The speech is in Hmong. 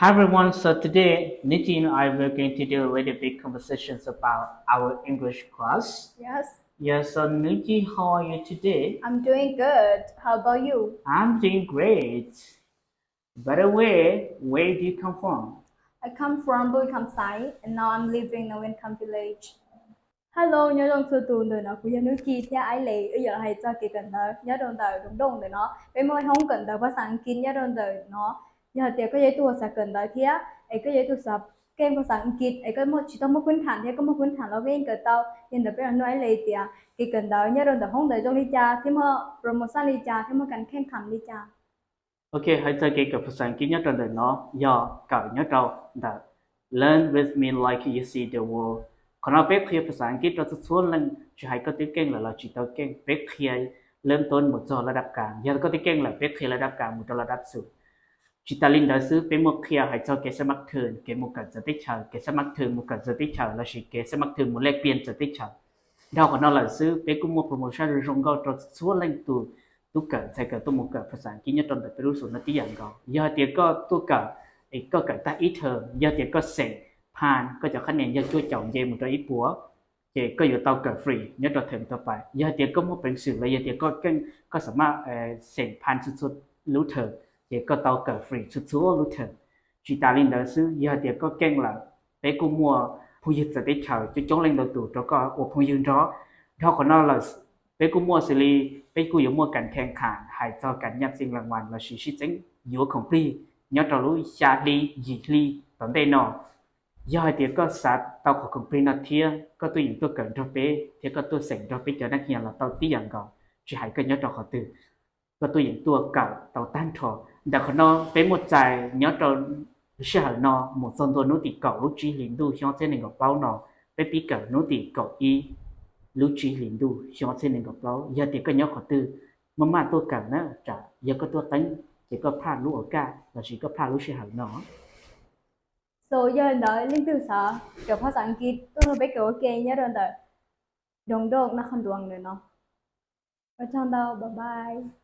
Hi everyone, so today Niti and I were going to do a little bit conversations about our English class. Yes. Yes, so Niti, how are you today? I'm doing good. How about you? I'm doing great. By the way, where do you come from? I come from Bui Kham Xais, and now I'm living in Win Kham Village. Hello, nyob zoo txhua tus, ntawm no kuv yog Niti thiab Aib Lis, wb yuav hais txog kev kawm ntawv nyob rau ntawm Doos Dooj ntawm no. Peb muaj hoob kawm ntawv phas xas As kiv nyob rau ntawm no. Yog hais tias koj yog ib tug uas xav kawm ntawv thiab es koj yog ib tug xav keej phas xas As kiv es koj tsis tau muaj khwb tham thiab koj muaj khwb tham los koj yeej kawm tau. Yog ntawd peb los nug Aib Lis tias kev kawm ntawv nyob rau ntawm hoob ntawd zoo li cas thiab muaj promotion li cas thiab muaj kas kheej kham li cas. Ok, hais txog kev kawm phas xas As kiv nyob rau ntawm no, yog kawm nyob rau ntawm Learn with Me Like You See the World. Qhov no peb qhia phas xas As kiv rau txhua txhua leej, tsis hais koj twb keej lawm los tsis tau keej, peb qhia lab tob mus txog lab dab kas. Yog koj twb keej lawm peb qhia lab dab kas mus rau lab dab xus. Tsis tas li ntawd xwb, peb muaj qhia hais txog kev xab mab thwm, kev mus kawm txawv teb chaws, kev xab mab thwm mus kawm txawv teb chaws lossis kev xab mab thwm mus lej pias txawv teb chaws. Dhau qhov no lawm xwb, peb kuj muaj promotion zoo nkauj rau txhua leej tus tub kawm ntxhais kawm tuaj mus kawm phas xas As kiv nyob rau ntawm peb lub xus no tib yam nkaus. Yog hais tias koj tuaj kawm es koj kawm tag ib term, yog tias koj xeem phan koj cov qhab nia yog cuaj caum nce mus rau ib puas, ces koj yuav tau kawm free nyob rau term tag pas. Yog hais tias koj muaj peev xwm los yog tias koj keej koj xam maj xeem phan txhua txhua lub term, ces koj tau kawm free txhua txhua lub term. Tsis tas li ntawd xwb, yog hais tias koj keej lawm, peb kuj muaj phooj ywg txawv teb chaws coob coob leej ntau tus rau koj ua phooj ywg nrog. Dhau qhov no lawm, peb kuj muaj xws li, peb kuj yuav muaj kas kheej kham hais txog kas nyaj txeeb las vas lossis sib txeeb yuav khoom plig nyob rau lub xya hli yim hli tom ntej no. Yog hais tias koj xav tau qhov khoom plig no thiab koj tuaj yeem tuaj kawm nrog peb thiab koj tuaj xeem nrog peb cov dab hia los tau tib yam nkaus, tsis hais koj nyob rau qhov twg, koj tuaj yeem tuaj kawm tau tag nrho. Ntawm qhov no peb muaj txais nyob rau sij hawm no mus txog ntua hnub tim kaum lub tsib hlis ntuj xyoo ob txhiab nees nkaum plaub no, peb pib kawm hnub tim kaum ib lub tsib hlis ntuj xyoo ob txhiab nees nkaum plaub. Yog tias koj nyob qhov twg, maj mam tuaj kawm na, tsam yog koj tuaj teeb ces koj plam lub ua kaj lossis koj plam lub sij hawm no. So yog li ntawd leej twg xav kawm phas xas As kiv tuaj nrog peb kawm ua ke nyob rau ntawm Doos Dooj Nab Qhoos Duas ntawm no. Ua tsaug ntau, bye bye.